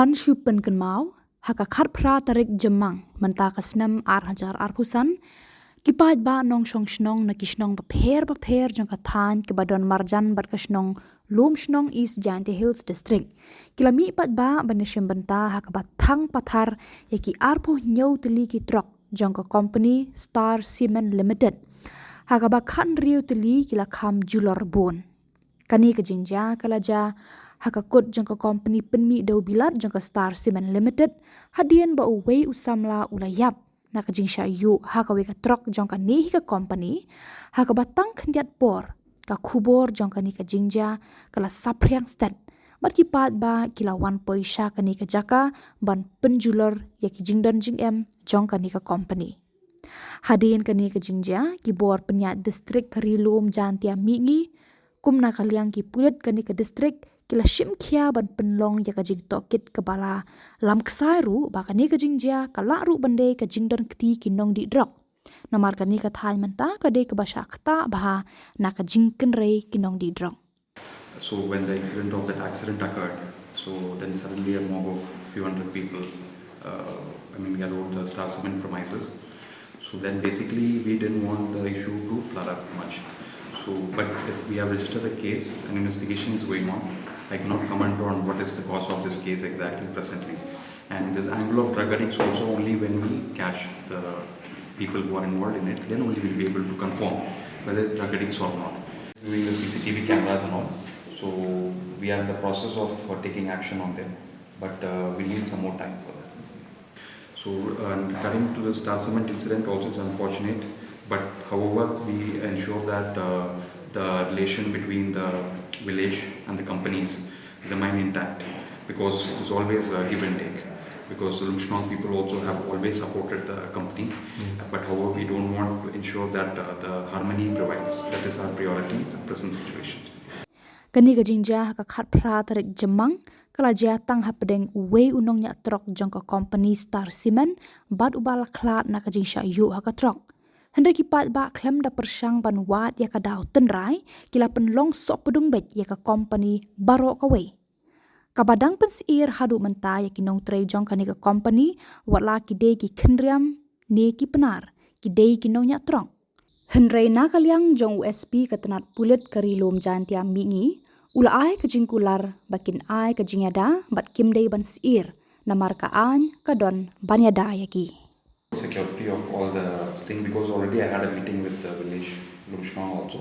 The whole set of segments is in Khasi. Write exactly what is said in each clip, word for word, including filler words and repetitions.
Kan shu pynkynmaw, ha ka khatphra tarik Jymmang, mynta ka snem ar hajar arphew san, ki paidbah nongshong shnong na ki shnong bapher bapher jong ka thaiñ kiba don marjan bad ka shnong Lumshnong, East Jaintia Hills District, ki la mih paidbah ban ïashim bynta ha kaba thang pathar ïa ki arphew hynñiew tylli ki trok jong ka kompani Star Cement Limited, ha kaba khathynriew tylli ki la kham julor bun. Kane ka jingjia ka la jia ha ka kut jong ka kompani pynmih dew bilat jong ka Star Cement Limited, hadien ba uwei u samla u la ïap na ka jingshah ïuh ha kawei ka trok jong kane hi ka kompani, ha kaba tang khyndiat por ka khubor jong kane ka jingjia ka la saphriang stet, bad ki paidbah ki la wan poi sha kane ka jaka ban pynjulor ïa ki jingdon jingem jong kane ka kompani. Hadien kane ka jingjia, ki bor pynïaid district ka Ri Lum Jaintia Mihngi, kum na ka liang ki pulit kane ka district, ki la shim khia ban pynlong ïa ka jingtohkit kaba la lam ksai ruh ba kane ka jingjia ka lah ruh ban dei ka jingdon kti ki nongdih drok. Namar kane ka thaiñ mynta ka dei kaba shah ktah bha na ka jingkynrei ki nongdih drok. So when the incident of that accident occurred, so then suddenly a mob of few hundred people, uh, I mean, gathered the Star Cement premises. So then basically we didn't want the issue to flare up much. So, but if we have registered the case and investigation is going on, I cannot comment on what is the cause of this case exactly presently. And this angle of drug addicts also only when we catch the people who are involved in it, then only we'll be able to confirm whether drug addicts or not. Doing the C C T V cameras and all. So we are in the process of uh, taking action on them, but uh, we need some more time for that. So uh, regarding to the Star Cement incident, also it's unfortunate, but however we ensure that uh, the relation between the village and the companies remain intact because it is always a give and take. Because Lumshnong people also have always supported the company, but however, we don't want to ensure that uh, the harmony prevails. That is our priority at present situation. Kane ka jingjia ha ka khatphra tarik Jymmang ka la jia tang hapdeng uwei u nongñiah trok jong ka kompani Star Cement bad uba la khlad na ka jingshah ïuh ha ka trok. Hynrei ki paidbah khlem da pyrshang ban wad ïa ka daw tynrai, ki la pynlong sohpdung beit ïa ka kompani baroh kawei. Kaba dang pynsyier haduh mynta ïa ki nongtrei jong kane ka kompani, wat la ki dei ki khynriam ne ki Pnar, ki dei ki nongñiah trok. Hynrei na ka liang jong u S P ka tnat pulit ka Ri Lum Jaintia Mihngi, u la ai ka jingkular ba kin ai ka jingïada bad kim dei ban syier, namar ka aiñ ka don ban ïada ïa ki. Security of all the thing, because already I had a meeting with the village Lumshnong also,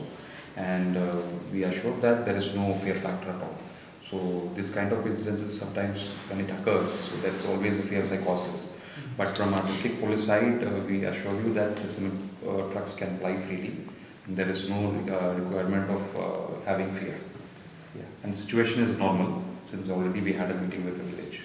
and uh, we assured that there is no fear factor at all. So this kind of incidences sometimes when it occurs, so there is always a fear psychosis. But from our district police side, uh, we assure you that the cement uh, trucks can ply freely. And there is no uh, requirement of uh, having fear. Yeah. And the situation is normal since already we had a meeting with the village.